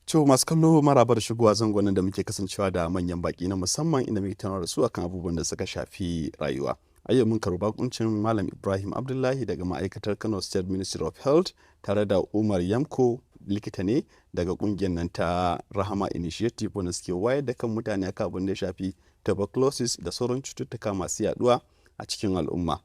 To, masu kallo, maraba da shigowa zangonan da muke kasancewa da manyan baki na musamman, inda muke tattauna da su akan abubuwan da suka shafi rayuwa. A yau mun karɓi bakuncin Malam Ibrahim Abdullahi daga ma'aikatar Kano State Ministry of Health, tare da Umar Yamko, likita ne daga kungiyar nan ta Rahama Initiative, wanda suke wayar da kan mutane akan abin da ya shafi tuberculosis da sauran cututtuka masu yaduwa a cikin al'umma.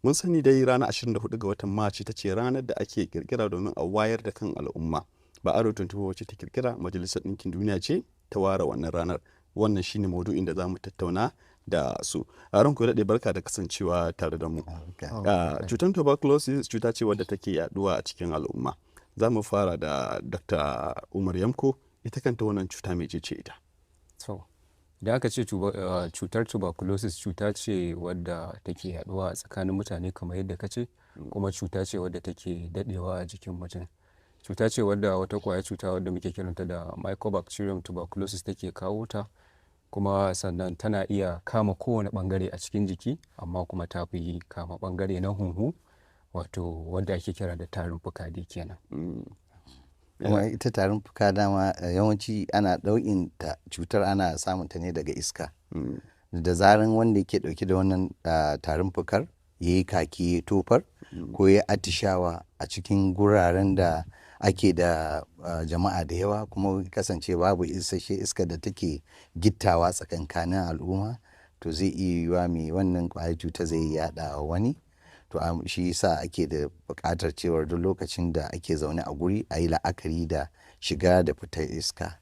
Mun sani dai ranar 24 ga watan Maci ita ce ranar da ake kirkira domin a wayar da kan al'umma. Ba Arewa 24 wacce ta kirkira, Majalisar Ɗinkin Duniya ce ta ware wannan ranar. Wannan shine maudu'in da za mu tattauna da su. A ranku daɗe, barka da kasancewa tare da mu. Cutar tuberculosis cuta ce wadda take yaduwa a cikin al'umma. Za mu fara da Dr. Umar Yamko. Ita kanta wannan cuta, mece ce ita? To, idan aka ce cutar tuberculosis, cuta ce wadda take yaduwa a tsakanin mutane kamar yadda ka ce, kuma cuta ce wadda take dadewa a jikin mutum. Cuta ce wadda wata kwayar cuta wadda muke kiranta da Mycobacterium tuberculosis take kawo ta, kuma sannan tana iya kama kowane bangare a cikin jiki, amma kuma ta fi kama bangare na hunhu, wato wadda ake kira da tarin fuka dai kenan. Kuma ita tarin fuka dama yawanci ana ɗau'in ta cutar ana samun ta ne daga iska. Da zaran wanda yake ɗauke da wannan tarin fukar ya yi kaki, ya tofar, ko ya atishawa a cikin guraren da ake da jama'a da yawa, kuma kasance babu isasshe iska da take gittawa tsakankanin al'umma, to zai iya yiwuwa mai wannan ƙwayar cuta zai yaɗa wa wani. To, shi yasa ake da buƙatar cewar duk lokacin da ake zaune a guri, a yi la'akari da shiga da fitar iska.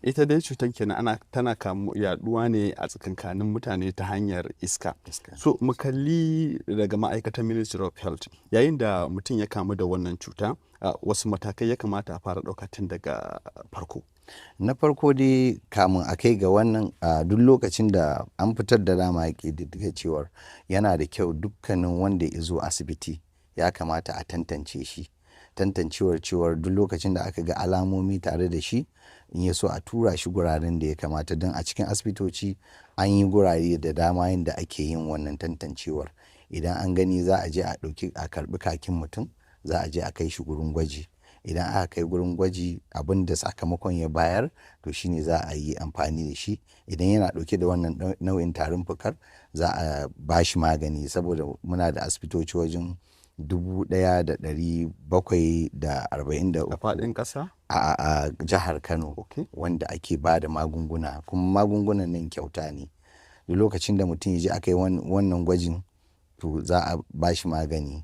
Ita dai cutar kenan ana tana kamu yaduwa ne a tsakankanin mutane ta hanyar iska. Iska. So mu kalli daga ma'aikatar Ministry of Health, yayin da mutum ya kamu da wannan cuta, wasu matakai ya kamata a fara ɗauka tun daga farko? Na farko dai, kamun a kai ga wannan, a duk lokacin da an fitar da dama ƙididdiga cewar yana da kyau dukkanin wanda ya zo asibiti ya kamata a tantance shi. Tantancewar cewar duk lokacin da aka ga alamomi tare da shi, in ya so a tura shi guraren da ya kamata, don a cikin asibitoci an yi gurare da dama yanda ake yin wannan tantancewar. Idan an gani, za a je a ɗauki, a karɓi kakin mutum, za a je a kai shi gurin gwaji. Idan aka kai gurin gwaji, abin da sakamakon ya bayar, to shine za a yi amfani da shi. Idan yana ɗauke da wannan nau'in tarin fukar, za a ba shi magani, saboda muna da asibitoci wajen 1743 A faɗin ƙasa? A jihar Kano wanda ake ba da magunguna, kuma magungunan nan kyauta ne. Duk lokacin da mutum ya je aka yi wannan gwajin, to za a ba shi magani.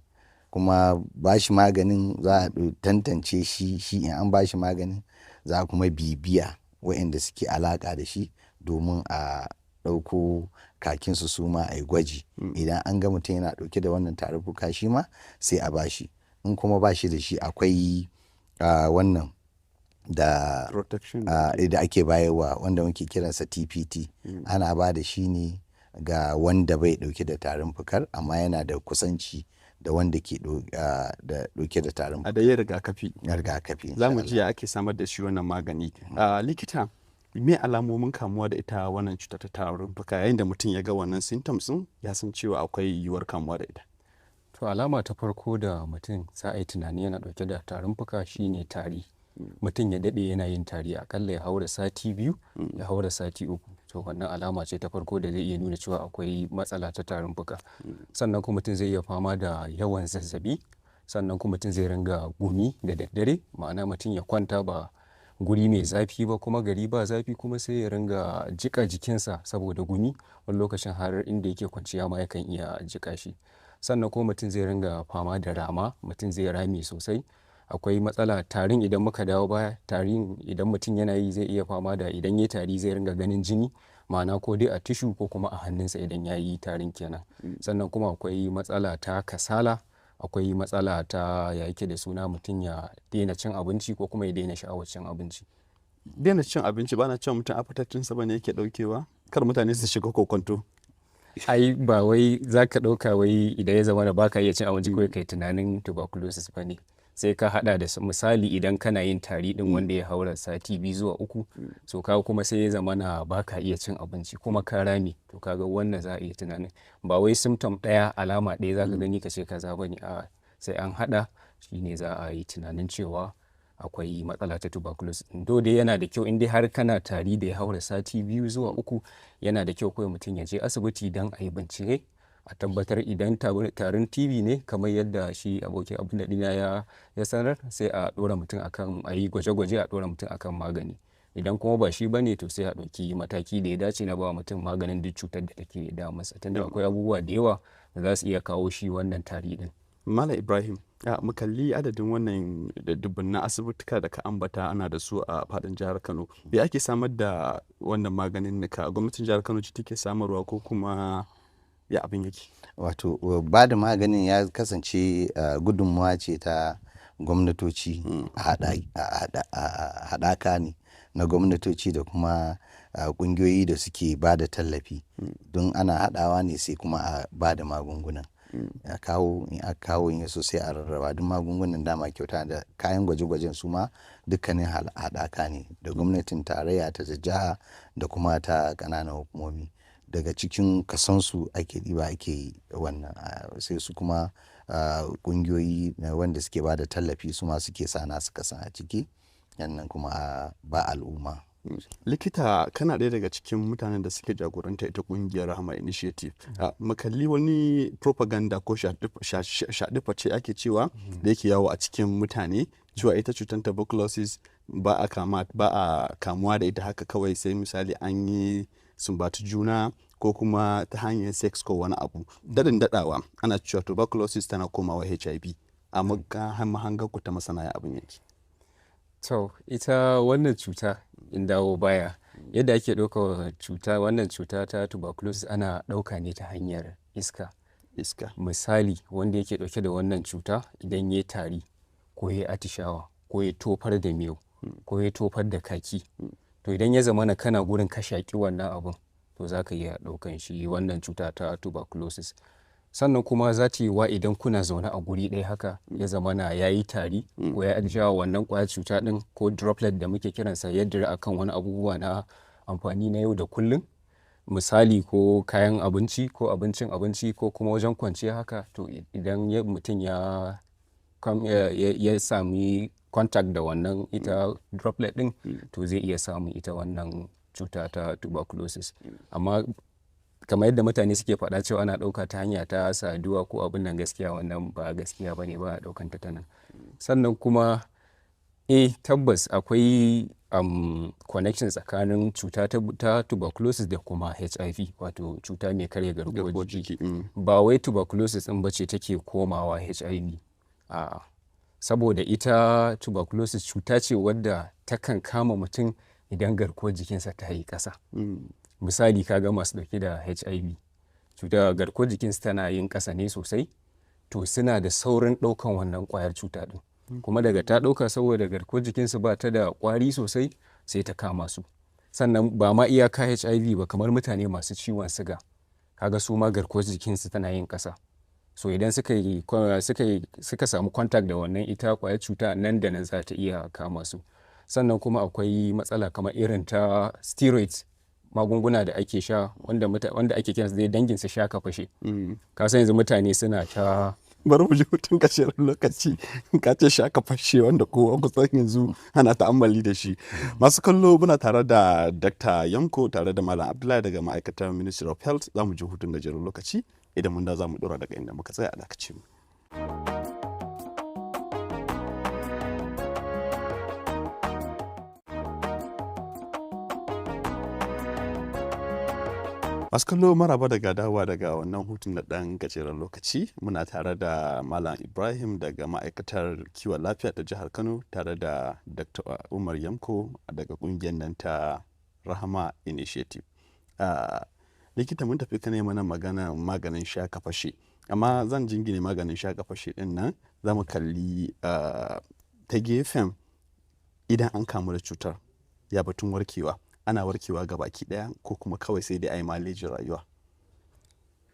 Kuma ba shi maganin, za a tantance shi in an ba shi maganin, za a kuma bibiya waɗanda suke alaƙa da shi domin a ɗauko kakinsu su ma a yi gwaji. Idan an ga mutum yana ɗauke da wannan tarin fuka, shi ma sai a ba shi. In kuma ba shi da shi, akwai wannan da protection da ake bayarwa wanda muke kiransa TPT. Ana ba da shi ne ga wanda bai ɗauke da tarin fukar amma yana da kusanci da wanda ke ɗauke da tarin A da yin rigakafi. Rigakafi. Za mu ji ya ake samar da shi wannan magani. Likita, me alamomin kamuwa da ita wannan cuta ta tarin fuka, yayin da mutum ya ga wannan symptoms ɗin, ya san cewa akwai yiwuwar kamuwa da ita? To, alama ta farko da mutum za a yi tunani yana ɗauke da tarin fuka shine tari. Mutum ya daɗe yana yin tari, aƙalla ya haura sati 2, ya haura sati 3. To, wannan alama ce ta farko da zai iya nuna cewa akwai matsala ta tarin fuka. Sannan kuma mutum zai iya fama da yawan zazzabi. Sannan kuma mutum zai ringa gumi da daddare, ma'ana mutum ya kwanta ba guri mai zafi ba, kuma gari ba zafi, kuma sai ya ringa jiƙa jikinsa saboda gumi. Wani lokacin har inda yake kwanciya ma yakan iya jiƙa shi. Sannan kuma mutum zai ringa fama da rama, mutum zai rame sosai. Akwai matsala tarin, idan muka dawo baya, tarin idan mutum yana yi, zai iya fama da, idan ya yi tari zai ringa ganin jini, ma'ana ko dai a tissue ko kuma a hannunsa idan ya yi tarin kenan. Sannan kuma akwai matsala ta kasala, akwai matsala ta, ya yake da suna, mutum ya daina cin abinci ko kuma ya daina sha'awar cin abinci. Daina cin abinci, bana cewa mutum appetite ɗinsa bane yake ɗaukewa? Kar mutane su shiga kokonto. Ai ba wai za ka ɗauka wai idan ya zamana ba ka iya cin abinci kawai kai tunanin tuberculosis ba ne. Sai ka haɗa da misali, idan kana yin tari ɗin wanda ya haura sati 2 zuwa 3, so ka kuma sai ya zamana ba ka iya cin abinci kuma ka rame, to ka ga wannan za a iya tunanin. Ba wai symptom ɗaya, alama ɗaya za ka gani ka ce kaza ba ne, a'a, sai an haɗa shi ne za a yi tunanin cewa akwai matsala ta tuberculosis. Do dai yana da kyau in dai har kana tari da ya haura sati 2 zuwa 3, yana da kyau kawai mutum ya je asibiti don a yi bincike a tabbatar idan tarin TB ne, kamar yadda shi abokin abin da ɗina ya sanar, sai a ɗora mutum akan a yi gwaje-gwaje, a ɗora mutum akan magani. Idan kuma ba shi bane, to sai a ɗauki mataki da ya dace na ba mutum maganin duk cutar da take damunsa, tunda akwai abubuwa da yawa da za su iya kawo shi wannan tari ɗin. Malam Ibrahim, mu kalli adadin wannan dubunnan asibituka da ka ambata ana da su a faɗin jihar Kano. Me ake samar da wannan maganin nika? Gwamnatin jihar Kano ce take samarwa ko kuma ya abin yake? Wato ba da maganin ya kasance gudunmawa ce ta gwamnatoci, a haɗaka ne na gwamnatoci da kuma ƙungiyoyi da suke ba da tallafi. Don ana haɗawa ne sai kuma a ba da magungunan. A kawo, in aka kawo, in yaso sai a rarraba. Duk magungunan dama kyauta, da kayan gwaje-gwajen su ma dukkanin haɗaka ne da gwamnatin tarayya, ta jiha da kuma ta ƙananan hukumomi. Daga cikin kasonsu ake ɗiba ake wannan, sai su kuma ƙungiyoyi wanda suke ba da tallafi su ma suke sa nasu kason a ciki, sannan kuma a ba al'umma. Likita, kana ɗaya daga cikin mutanen da suke jagoranta ita ƙungiyar Rahama Initiative. Mu kalli wani propaganda ko shaɗifa ce ake cewa da yake yawo a cikin mutane cewa ita cutar tuberculosis ba a kama, ba a kamuwa da ita haka kawai, sai misali an yi sumbatu juna ko kuma ta hanyar sex ko wani abu. Daɗin daɗawa ana cewa tuberculosis tana komawa HIV. A mahangar ku ta masana, ya abin yake? To, ita wannan cuta, in dawo baya, yadda ake ɗaukar cuta, wannan cuta ta tuberculosis ana ɗauka ne ta hanyar iska. Iska. Misali, wanda yake ɗauke da wannan cuta idan ya yi tari ko ya yi atishawa ko ya tofar da miyau ko ya tofar da kaki, to idan ya zamana kana gurin ka shaƙi wannan abun, to za ka iya ɗaukan shi wannan cuta ta tuberculosis. Sannan kuma za ta yiwuwa idan kuna zaune a guri ɗaya haka, ya zamana ya yi tari ko ya yi atishawa, wannan ƙwayar cuta ɗin ko droplet da muke kiransa ya dira a kan wani abubuwa na amfani na yau da kullum. Misali, ko kayan abinci ko abincin abinci ko kuma wajen kwanciya haka, to idan mutum ya sami contact da wannan ita droplet ɗin, to zai iya samun ita wannan cuta ta tuberculosis. Amma kamar yadda mutane suke faɗa cewa ana ɗauka ta hanya ta saduwa ko abun nan, gaskiya wannan ba gaskiya ba ne, ba a ɗaukan ta ta nan. Sannan kuma tabbas akwai connection tsakanin cuta ta tuberculosis da kuma HIV, wato cuta mai karya garkuwar jiki. Ba wai tuberculosis ɗin ba ce take komawa HIV. A'a. Saboda ita tuberculosis cuta ce wadda takan kama mutum idan garkuwar jikinsa ta yi ƙasa. Misali, ka ga masu ɗauke da HIV, cuta garkuwar jikinsu tana yin ƙasa ne sosai, to suna da saurin ɗaukan wannan ƙwayar cuta ɗin. Kuma daga ta ɗauka, saboda garkuwar jikinsu ba ta da ƙwari sosai, sai ta kama su. Sannan ba ma iyaka HIV ba, kamar mutane masu ciwon siga, ka ga su ma garkuwar jikinsu tana yin ƙasa. So idan suka samu contact da wannan ita ƙwayar cuta, nan da nan za ta iya kama su. Sannan kuma akwai matsala kamar irin ta steroids, magunguna da ake sha wanda ake kiransu dai dangin su sha ka fashe. Ka san yanzu mutane suna ta Bari mu ji hutun gajeren lokaci. Ka ce sha ka fashe, wanda kowa kusan yanzu ana ta'ammali da shi. Masu kallo, muna tare da Dr. Yanko tare da Malam Abdullahi daga ma'aikatar Ministry of Health. Za mu ji hutun gajeren lokaci. Idan mun dawo, za mu ɗora daga inda muka tsaya. A dakace mu. Masu kallo, maraba daga dawowa daga wannan hutun na ɗan gajeren lokaci. Muna tare da Malam Ibrahim daga ma'aikatar kiwon lafiya ta jihar Kano tare da Dr. Umar Yamko daga ƙungiyar nan ta Rahama Initiative. Likita, mun tafi ka mana magana maganin sha ka fashe. Amma zan jingine maganin sha ka fashe ɗin nan, za mu kalli ta gefen idan an kamu da cutar, ya batun warkewa. Ana warkewa ga baki ɗaya ko kuma kawai sai dai a yi malejin rayuwa?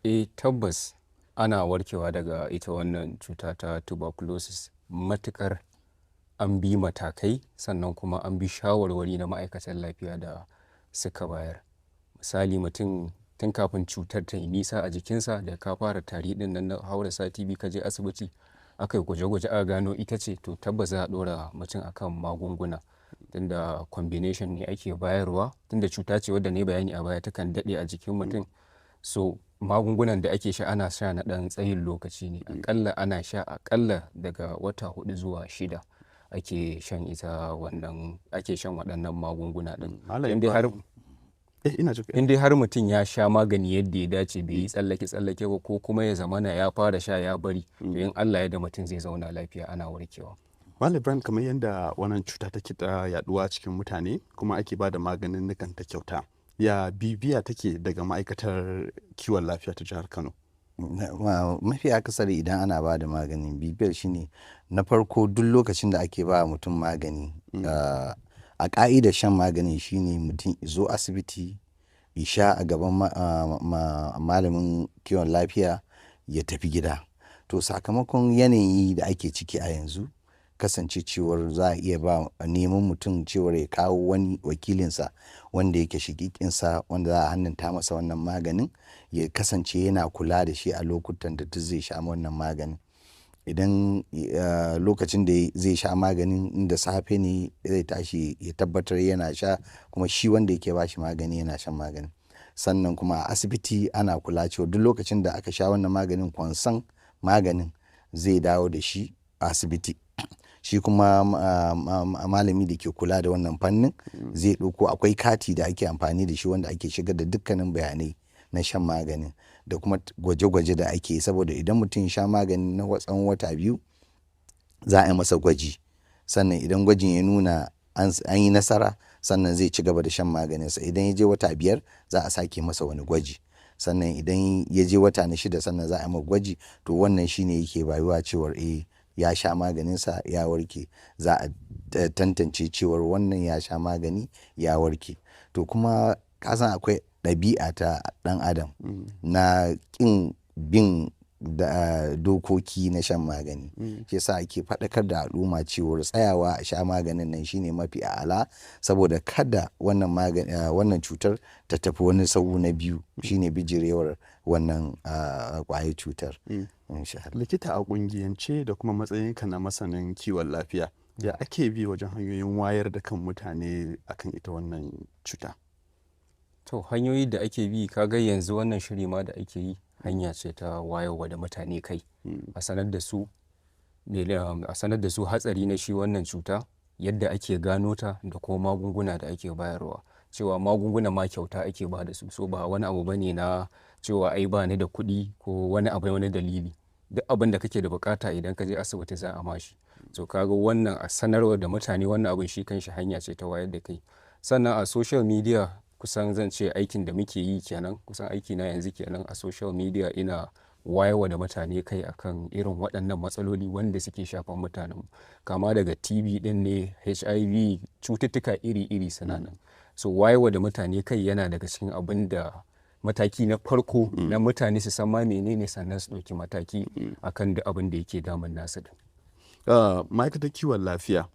Eh, tabbas ana warkewa daga ita wannan cuta ta tuberculosis, matuƙar an bi matakai sannan kuma an bi shawarwari na ma'aikatan lafiya da suka bayar. Misali, mutum tun kafin cutar ta yi nisa a jikinsa, da ka fara tari ɗin nan na haura sati 2, ka je asibiti. Aka yi gwaje-gwaje aka gano ita ce, to tabbas za a ɗora mutum akan magunguna. Tunda combination ne ake bayarwa, tunda cuta ce wadda na yi bayani a baya takan daɗe a jikin mutum. So magungunan da ake sha ana sha na ɗan tsayin lokaci ne. Aƙalla ana sha aƙalla daga wata 4 zuwa 6 ake shan ita wannan, ake shan waɗannan magunguna ɗin. Malam In dai har Ibrahim. Eh, ina jin ka. In dai har mutum ya sha magani yadda ya dace, bai yi tsallake-tsallake ba ko kuma ya zamana ya fara sha ya bari, to in Allah ya yarda mutum zai zauna lafiya, ana warkewa. Malam Ibrahim, kamar yadda wannan cuta take ta yaduwa cikin mutane kuma ake ba da maganin ta kyauta. Ya bibiya take daga ma'aikatar kiwon lafiya ta jihar Kano? Mafi akasari idan ana ba da maganin, bibiyar shine na farko duk lokacin da ake ba mutum magani, a ƙa'idar shan maganin shine mutum ya zo asibiti ya sha a gaban malamin kiwon lafiya, ya tafi gida. To sakamakon yanayi da ake ciki a yanzu, kasance cewar za a iya ba neman mutum cewar ya kawo wani wakilinsa wanda yake shaƙiƙinsa, wanda za a hannunta masa wannan maganin, ya kasance yana kula da shi a lokutan da duk zai sha wannan maganin. Idan lokacin da zai sha maganin, inda safe ne zai tashi ya tabbatar yana sha, kuma shi wanda yake ba shi magani yana shan maganin. Sannan kuma a asibiti ana kula cewa duk lokacin da aka sha wannan maganin, kwanson maganin zai dawo da shi asibiti. Shi kuma malami da ke kula da wannan fannin zai ɗauko, akwai kati da ake amfani da shi wanda ake shigar da dukkanin bayanai na shan maganin da kuma gwaje-gwaje da ake yi, saboda idan mutum ya sha magani na tsawon wata 2, za a yi masa gwaji. Sannan idan gwajin ya nuna an yi nasara, sannan zai ci gaba da shan maganinsa. Idan ya je wata 5, za a sake masa wani gwaji. Sannan idan ya je wata na 6, sannan za a yi masa gwaji. To wannan shine yake bayuwa cewar eh, ya sha maganinsa ya warke. Za a tantance cewar wannan ya sha magani ya warke. To kuma ka san akwai ɗabi'a ta ɗan adam na ƙin bin da dokoki na shan magani. Shi yasa ake faɗakar da al'umma cewar tsayawa a sha maganin nan shine mafi a'ala, saboda kada wannan magani, wannan cutar ta tafi wani sau na biyu, shine bijirewar wannan ƙwayar cutar. Insha Allah. Likita, a ƙungiyance da kuma matsayinka na masanin kiwon lafiya, ya ake bi wajen hanyoyin wayar da kan mutane akan ita wannan cuta? To hanyoyi da ake bi, ka ga yanzu wannan shiri ma da ake yi hanya ce ta wayarwa da mutane kai. A sanar da su a sanar da su hatsari na shi wannan cuta, yadda ake gano ta da kuma magunguna da ake bayarwa. Cewa magunguna ma kyauta ake ba da su, so ba wani abu bane na cewa ai ba ni da kuɗi ko wani abu wani dalili. Duk abin da kake da bukata idan ka je asibiti za a ma shi. So ka ga wannan a sanarwa da mutane wannan abun shi kanshi hanya ce ta wayar da kai. Sannan a social media, kusan zan ce aikin da muke yi kenan, kusan aikina yanzu kenan a social media, ina wayarwa da mutane kai akan irin waɗannan matsaloli wanda suke shafan mutanenmu. Kama daga TB ɗin ne, HIV, cututtuka iri-iri suna nan. So wayarwa da mutane kai yana daga cikin abin da mataki na farko na mutane su san ma menene, sannan su ɗauki mataki akan duk abin da yake damun nasu ɗin. Ma'aikatar kiwon lafiya,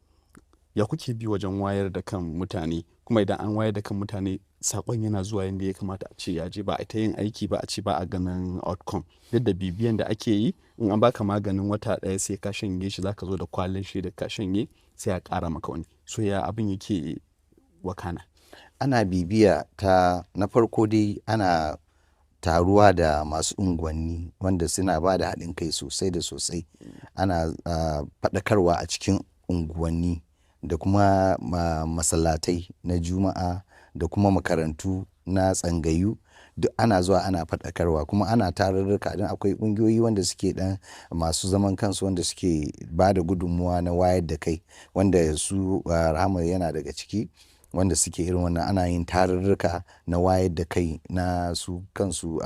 ya kuke bi wajen wayar da kan mutane? Kuma idan an wayar da kan mutane, saƙon yana zuwa yadda ya kamata a ce ya je, ba a ta yin aiki ba a ce ba a ganin outcome? Yadda bibiyan da ake yi, in an baka maganin wata ɗaya sai ka shanye shi, zaka zo da kwalin shi da ka shanye sai a ƙara maka wani. So ya abin yake wakana? Ana bibiya ta na farko dai ana taruwa da masu unguwanni wanda suna ba da haɗin kai sosai da sosai. Ana faɗakarwa a cikin unguwanni da kuma masallatai na Juma'a da kuma makarantu na tsangayu. Duk ana zuwa ana faɗakarwa, kuma ana tarurruka don akwai ƙungiyoyi wanda suke ɗan masu zaman kansu wanda suke ba da gudummawa na wayar da kai, wanda su Rahama yana daga ciki wanda suke irin wannan. Ana yin tarurruka na wayar da kai na su kansu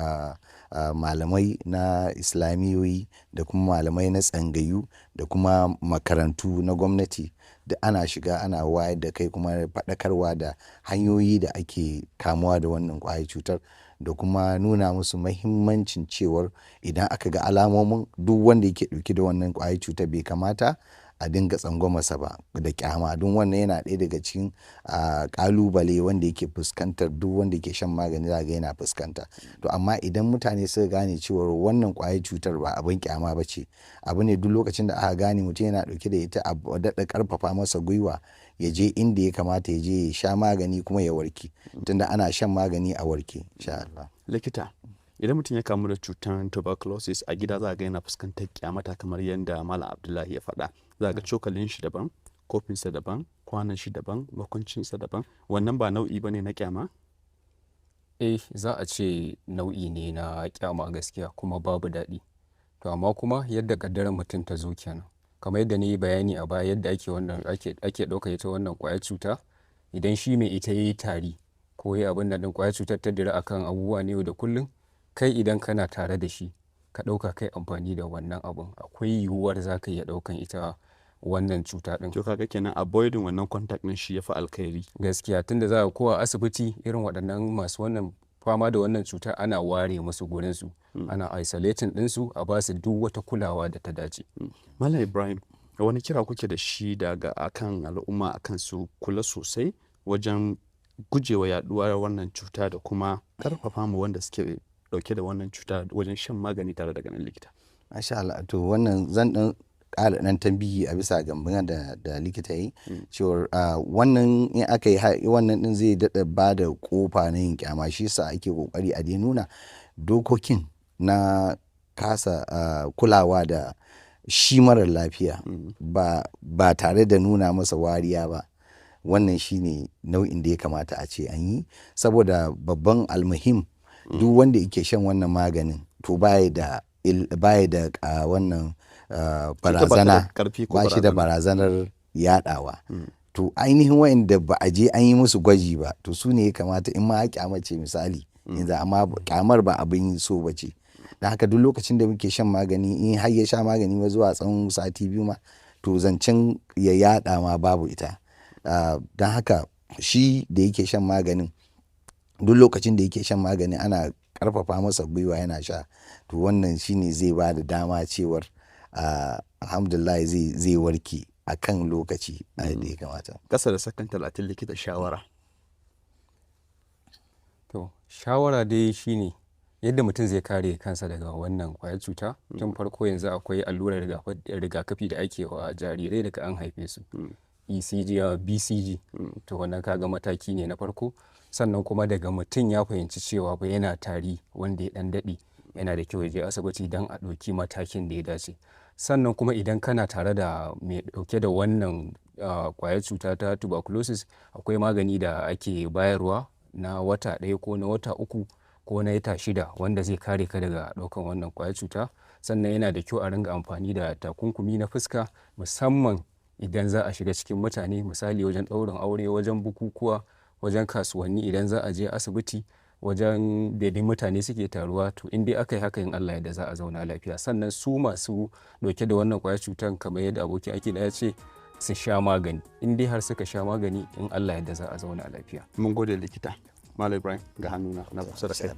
malamai na islamiyoyi da kuma malamai na tsangayu da kuma makarantu na gwamnati. Duk ana shiga ana wayar da kai, kuma faɗakarwa da hanyoyi da ake kamuwa da wannan ƙwayar cutar, da kuma nuna musu muhimmancin cewar idan aka ga alamomin duk wanda yake ɗauke da wannan ƙwayar cutar, bai kamata a dinga tsangwamarsa ba da kyama, don wannan yana ɗaya daga cikin kalubale wanda yake fuskantar duk wanda ke shan magani, za ga yana fuskanta. To amma idan mutane suka gane cewar wannan ƙwayar cutar ba abin kyama ba ce, abu ne duk lokacin da aka gane mutum yana ɗauke da ita, a daɗa ƙarfafa masa gwiwa ya je inda ya kamata ya je ya sha magani kuma ya warke, tunda ana shan magani a warke insha Allah. Likita, idan mutum ya kamu da cutar tuberculosis a gida, za ga yana fuskantar kyamata kamar yadda Malam Abdullahi ya faɗa. Za ga cokalin shi daban, kofinsa daban, kwanon shi daban, makwancinsa daban. Wannan ba nau'i ba ne na kyama? Eh, za a ce nau'i ne na kyama gaskiya, kuma babu daɗi. To amma kuma yadda ƙaddarar mutum ta zo kenan. Kamar yadda na yi bayani a baya, yadda ake wannan ake ɗaukar ita wannan ƙwayar cuta, idan shi mai ita ya yi tari ko ya yi abin nan ɗin, ƙwayar cutar ta dira akan abubuwa na yau da kullum, kai idan kana tare da shi ka ɗauka kai amfani da wannan abun, akwai yiwuwar za ka iya ɗaukan ita wannan cuta ɗin. To kaga kenan avoiding wannan contact ɗin shi yafi alkhairi. Gaskiya, tunda za a ko a asibiti, irin waɗannan masu wannan fama da wannan cuta ana ware musu gurinsu, ana isolating ɗinsu, a ba su duk wata kulawa da ta dace. Malam Ibrahim, wani kira kuke da shi daga akan al'umma akan su kula sosai wajen gujewa yaduwar wannan cuta da kuma karfafa mu wanda suke dauke da wannan cuta wajen shan magani tare da ganin likita? Masha Allah, to wannan zan dan ƙara ɗan tambihi a bisa gamban da likita yi cewar wannan in aka yi wannan ɗin zai daɗa ba da ƙofa na yin kyama. Shi yasa ake ƙoƙari a dai nuna dokokin na kasa kulawa da shi marar lafiya ba tare da nuna masa wariya ba. Wannan shine nau'in da ya kamata a ce an yi, saboda babban almuhim, duk wanda yake shan wannan maganin to baya da wannan barazana, ba shi da barazanar yadawa. To ainihin wa'anda ba a je an yi musu gwaji ba, to su ne ya kamata in ma kyamace misali yanzu, amma kyamar ba abin so ba ce. Don haka duk lokacin da muke shan magani, in har ya sha magani ma zuwa tsawon sati 2 ma, to zancen ya yada ma babu ita. Don haka shi da yake shan maganin, duk lokacin da yake shan magani ana karfafa masa gwiwa yana sha, to wannan shine zai ba da dama cewar alhamdulillah zai warke a kan lokaci a yadda ya kamata. Kasa da sakan 30, likita, shawara. To shawara dai shine yadda mutum zai kare kansa daga wannan kwayar cuta. Tun farko, yanzu akwai allurar rigakafi da ake wa jarirai daga an haife su, ECG, BCG. To wannan kaga mataki ne na farko. Sannan kuma daga mutum ya fahimci cewa ba yana tari wanda ya dan daɗe, yana da kyau ya je asibiti don a ɗauki matakin da ya dace. Sannan kuma idan kana tare da mai ɗauke da wannan kwayar cuta ta tuberculosis, akwai magani da ake bayarwa na wata 1 ko na wata 3 ko na wata 6 wanda zai kare ka daga ɗaukan wannan kwayar cuta. Sannan yana da kyau a ringa amfani da takunkumi na fuska, musamman idan za a shiga cikin mutane, misali wajen ɗaurin aure, wajen bukukuwa, wajen kasuwanni, idan za a je asibiti, wajen da dai mutane suke taruwa. To in dai aka yi haka, in Allah yadda za a zauna lafiya. Sannan su masu ɗauke da wannan kwayar cutar, kamar yadda abokin aiki ya ce, su sha magani. In dai har suka sha magani, in Allah yadda za a zauna lafiya. Mun gode, likita. Malam Ibrahim, ga hannuna na kusa da kai.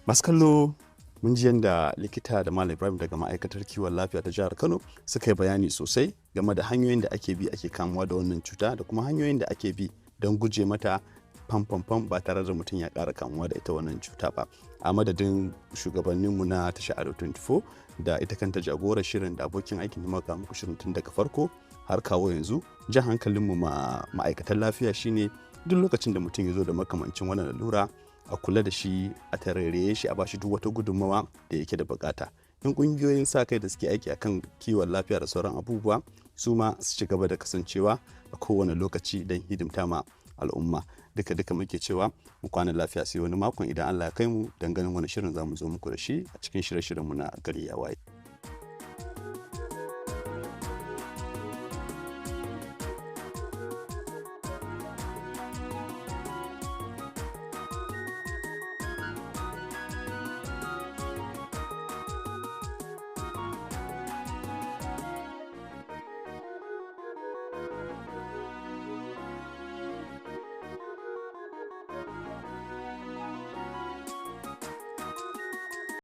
Masu kallo, mun ji yadda likita da Malam Ibrahim daga ma'aikatar kiwon lafiya ta jihar Kano suka yi bayani sosai game da hanyoyin da ake bi ake kamuwa da wannan cuta da kuma hanyoyin da ake bi don guje mata fam ba tare da mutum ya ƙara kamuwa da ita wannan cuta ba. A madadin shugabanninmu na tashar Ado 24 da ita kanta jagorar shirin da abokin aikin da muka muku shirin tun daga farko har kawo yanzu, jan hankalinmu ma ma'aikatan lafiya shine duk lokacin da mutum ya zo da makamancin wannan lalura, a kula da shi, a tarairaye shi, a bashi duk wata gudunmawa da yake da bukata. In kungiyoyin sa kai da suke aiki akan kiwon lafiya da sauran abubuwa, su ma su ci gaba da kasancewa a kowane lokaci don hidimta ma al'umma. Duka duka muke cewa mu kwana lafiya, sai wani makon idan Allah ya kai mu don ganin wani shirin za mu zo muku da shi a cikin shirye-shiryenmu na Gari Ya Waye.